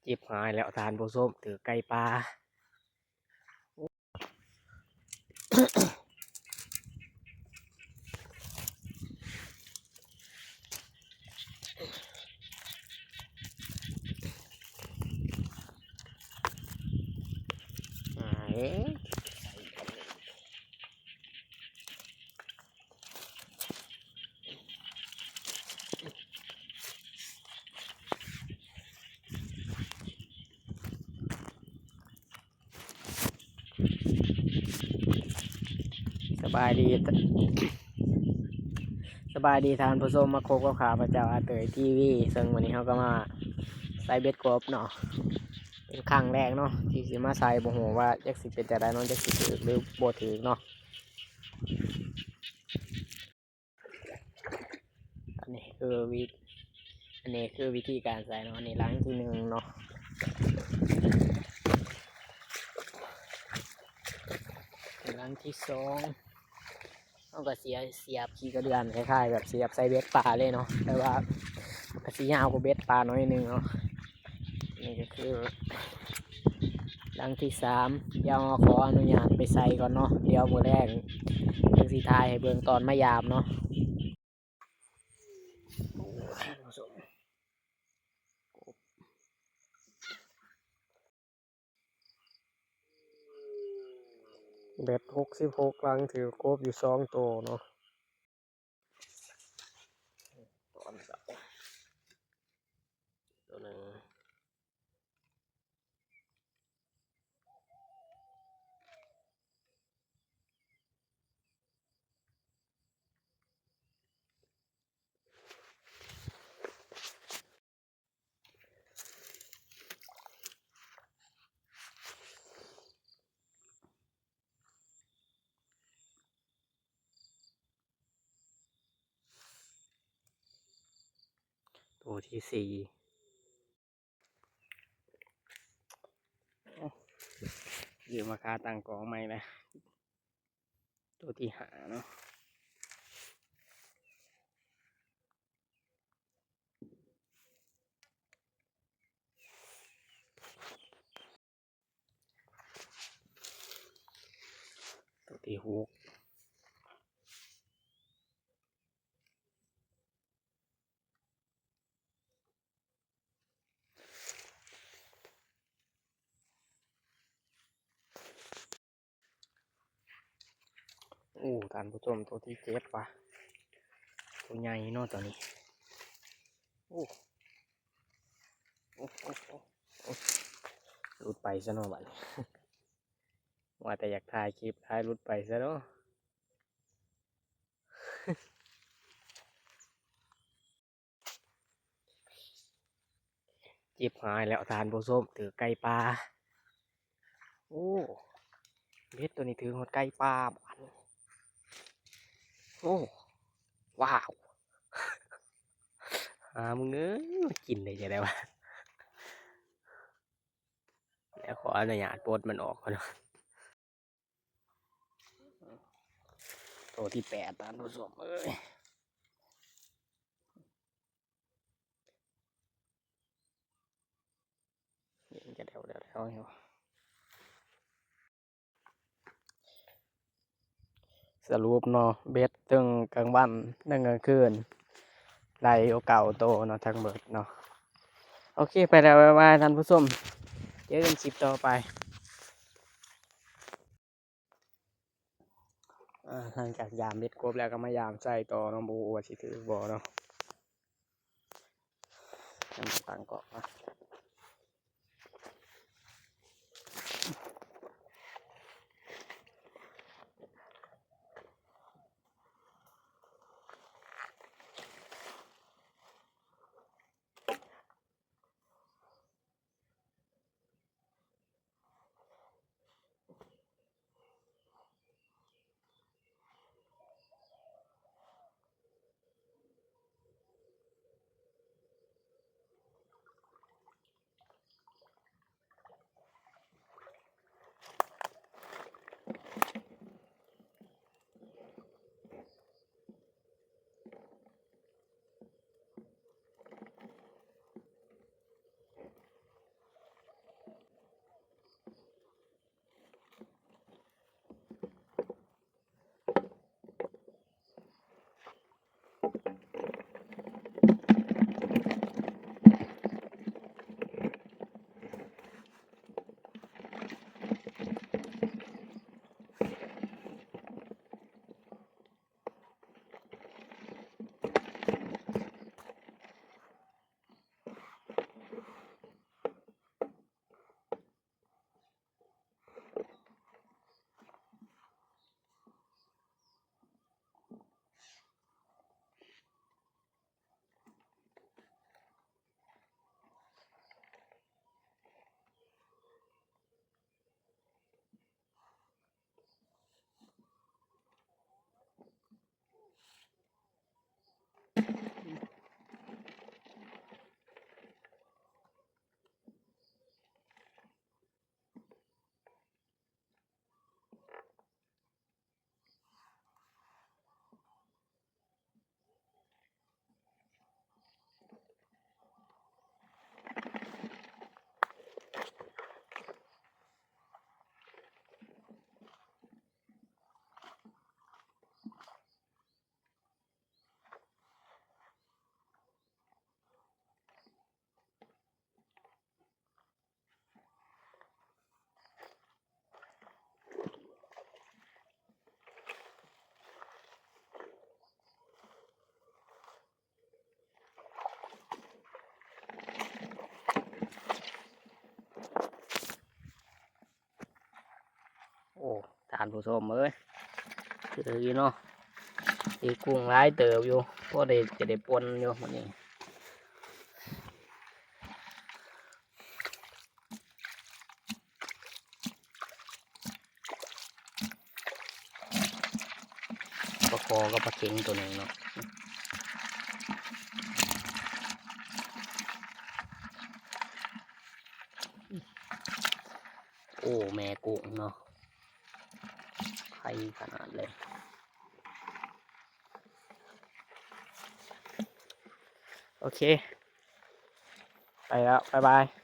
ເຈັບຫາຍແລ້ວທ່ານຜູ້ຊົມ ຖືກໄກ່ປ່າ. ສະບາຍດີ ສະບາຍດີທ່ານຜູ້ຊົມ ມາພົບກັບຂ້າພະເຈົ້າ ອາເຕີຍ ທີວີ ເຊິ່ງມື້ນີ້ເຮົາກໍມາໃສ່ເບັດກົບເນາະ ເປັນຄັ້ງແລກເນາະ ທີ່ຊິມາໃສ່ ບໍ່ຮູ້ວ່າຈັກຊິເປັນຈັ່ງໃດເນາະ ຈັກຊິຖືກ ຫຼື ບໍ່ຖືກເນາະ. ອັນນີ້ຄືວິ ອັນນີ້ຄືວິທີການໃສ່ເນາະ ອັນນີ້ຫຼັງທີໜຶ່ງເນາະ ຫຼັງທີສອງ ເຮົາກໍສຽ ສຽບຂີ້ກະເດືອນ ຄ້າຍໆແບບສຽບໃສ່ເບັດປາເລີຍເນາະ ແຕ່ວ່າກໍຊິຍາວກວ່າເບັດປາໜ້ອຍໜຶ່ງເນາະ. ນີ້ກໍຄືຫຼັງທີສາມ ດຽວເຮົາຂໍອະນຸຍາດໄປໃສ່ກ່ອນເນາະ ດຽວມື້ແລງຈຶ່ງຊິຖ່າຍໃຫ້ເບິ່ງຕອນມາຢາມເນາະ. ເບັດຫົກສິບຫົກຫຼັງ ຖືກກົບຢູ່ສອງໂຕເນາະ. ຕອນເຊົ້າ ໂຕໜຶ່ງ. ໂຕທີສີ່ ໂອ້ ລືມມາຄາຕັ້ງກ້ອງໃໝ່ແລ້ວ ໂຕທີຫ້າເນາະ. ໂຕທີຫົກ ໂອ້ ທ່ານຜູ້ຊົມ ໂຕທີເຈັດວ່າ ໂຕໃຫຍ່ເນາະໂຕນີ້ ໂອ້ ໂອ້ ໂອ້ ໂອ້ ໂອ້ ຫຼຸດໄປຊະເນາະບາດນີ້ ວ່າແຕ່ຢາກຖ່າຍຄລິບ ຖ່າຍຫຼຸດໄປຊະເນາະ. ເຈັບຫາຍແລ້ວທ່ານຜູ້ຊົມ ຖືກໄກ່ປ່າ. ໂອ້ ເບັດໂຕນີ້ຖືກຮອດໄກ່ປ່າບາດນີ້. ໂອ້ ວ້າວ ຫາມຶງເອີຍ ມັນກິນໄດ້ຈັ່ງໃດວະ. ແລ້ວຂໍອະນຸຍາດປົດມັນອອກກ່ອນເນາະ. ໂຕທີແປດ ທ່ານຜູ້ຊົມເອີຍ ຍັງຈະແຖວໆຢູ່. ສະຫຼຸບເນາະ ເບັດເຖິງກາງວັນເຖິງກາງຄືນ ໄດ້ຢູ່ເກົ້າໂຕເນາະ ທັງເບິດເນາະ. ໂອເຄ ໄປແລ້ວ ບາຍບາຍທ່ານຜູ້ຊົມ ເຈີກັນຄລິບຕໍ່ໄປ. ອາ ຫຼັງຈາກຢາມເບັດກົບແລ້ວ ກໍມາຢາມໃສ່ຕໍ່ເນາະ ບໍ່ຮູ້ວ່າຊິຖືກບໍ່ເນາະ. ຕັ້ງກ້ອງກ່ອນ. ທ່ານຜູ້ຊົມເອີຍ ຄືຢູ່ເນາະ ອີກ ກຸ້ງຫຼາຍເຕີບຢູ່ ພໍໄດ້ ຈະໄດ້ປົ່ນຢູ່ມື້ນີ້. ປາຄໍກັບປາເຂັງໂຕໜຶ່ງເນາະ. ໂອ້ ແມ່ກຸ້ງເນາະ ໄຄຂະໜາດເລີຍ. ໂອເຄ ໄປແລ້ວ ບາຍບາຍ.